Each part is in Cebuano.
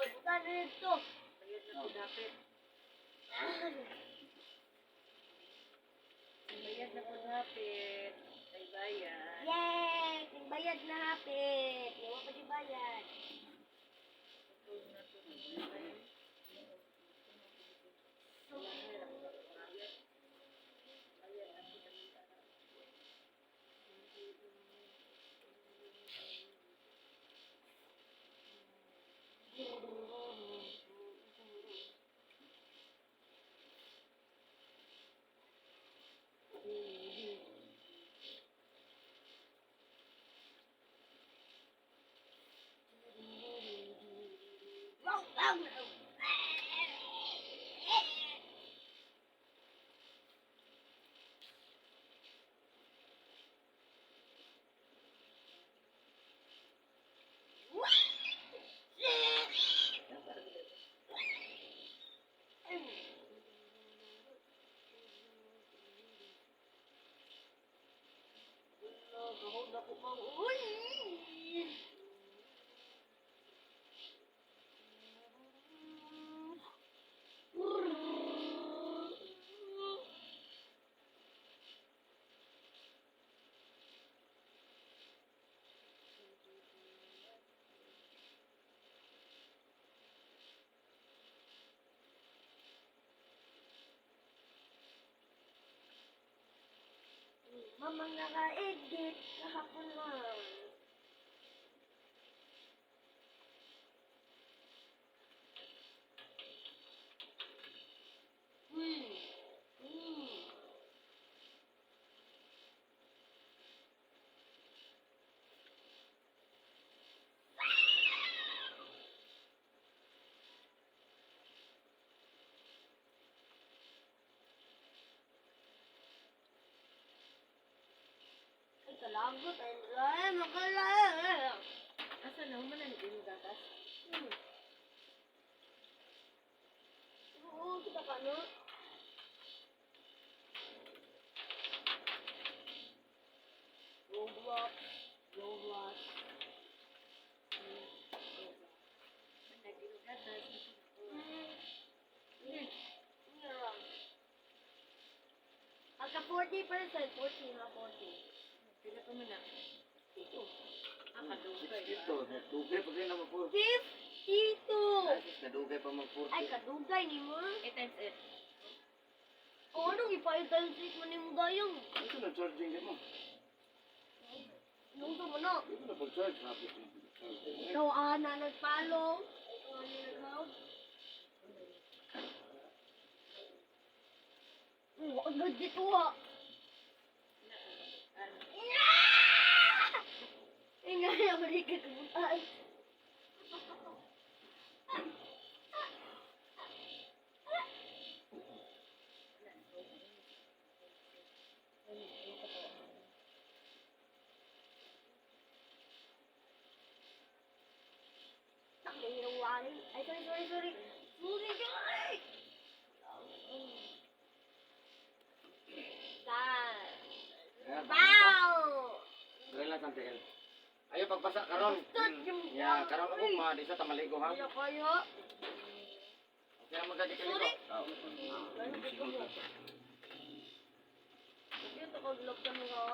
Butan na ito. Bayad na po dapat. Bayad na po dapat. Ay bayad. Yay! Bayad na hapit. Wala pa di bayad. Wow, wow. Uy! Mamang naka-edit kahapon lang. Ay, kalagot. Ay, ay, makala. Asa na man na ni gatas? Oo, kita ka, no? Roblox. Roblox. Gatas. Pagka 40%, 40 ha, 40. Pila pa man na? Ito. Ah, kadugay. 62. Dugay pa kayo na mag-40. 52! Kadugay pa mag-40. Ay, kadugay ni mo. 8 times 8. O, anong ipa-times mo ni mo gayong? Ito na charging mo. Nung mo na. Ito na pag-charge. Hapit na pag-charge. Ikaw, ana, nagpalo. Ikaw, ana, nag-hug. Oh, agad dito ha. Ay, nga, balik ka kabutaan. Ay, sorry, sorry, sorry. Sorry, sorry. Ayan, Bow! Relax ang TL. Ayo pagpasa karon. Ya, karon ako ma di sa tamaligo ha. Kaya kaya. Okay ra magadi kaligo. Dito ko vlog ka mo ha.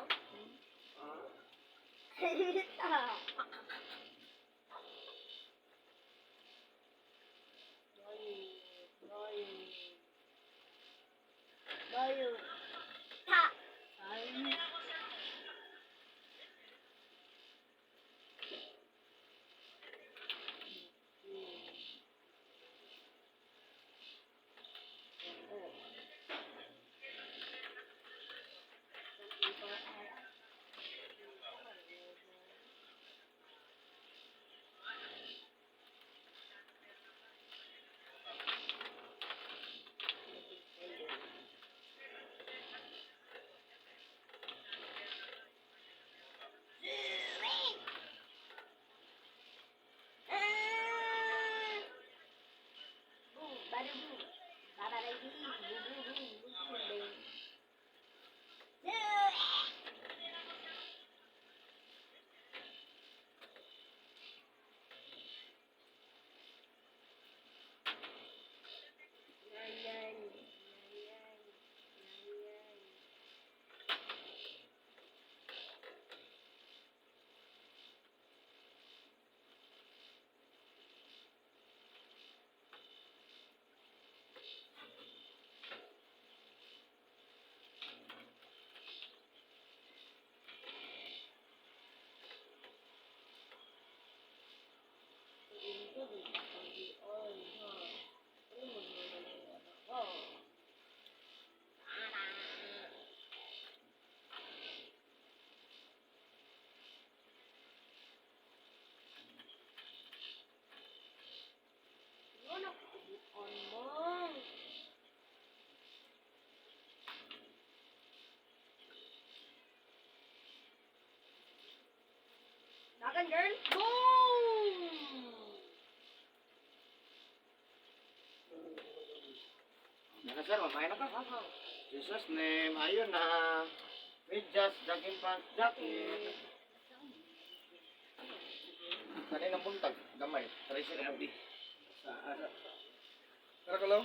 Bayo. Ta. Ay. On mo. Nakan, girl. Boom! Yan na, sir, mamaya na ka. Jesus name, ayun na. Medyas, jogging pants, jacket. Kaninang buntag, gamay. 13 ka Sa ara. Tara kalaw.